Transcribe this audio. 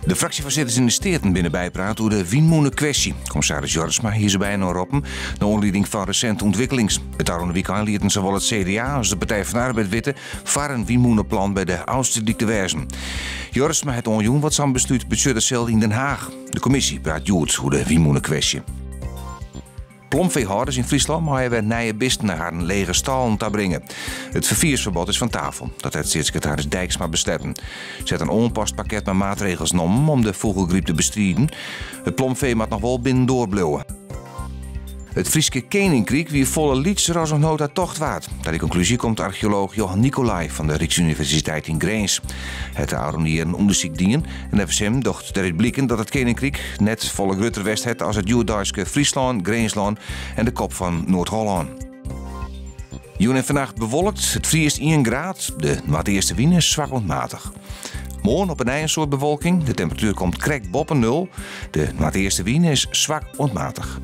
De fraksjefoarsitters yn de Steaten binne bypraat oer de wynmûnekwestje. Kommissaris Jorritsma hie se byinoar roppen nei oanlieding fan resinte ûntwikkelings. It ôfrûne wykein lieten sawol it CDA as de Partij fan de Arbeid witte foar in wynmûneplan by de Ofslútdyk te wêzen. Jorritsma hat oanjûn wat sa'n beslút betsjutte sil yn Den Haag. De kommisje praat hjoed oer de wynmûnekwestje. Plomfeehâlders yn Fryslân meie wer nije bisten nei harren lege stâlen ta bringe. It ferfiersferbod is fan tafel. Dat hat steatssekretaris Dijksma besletten. Se hat in oanpast pakket mei maatregels nommen om de fûgelgryp te bestriden. It plomfee moat noch wol binnendoar bliuwe. It Fryske Keninkryk wie folle lytser as oant no ta tocht waard. Ta dy konklúzje komt archeolooch Johan Nicolai fan de Ryksuniversiteit yn Grins. Hy hat de ôfrûne jierren ûndersyk dien en neffens him docht derút bliken dat it Keninkryk net folle grutter west hat as it hjoeddeiske Fryslân, Grinslân en de kop fan Noard-Hollân. Jûn en fannacht bewolkt, it friest ien graad, de noardeastewyn is swak oant matich. Moarn op 'e nij in soad bewolking, de temperatuer komt krekt boppe nul. De noardeastewyn is swak oant matich.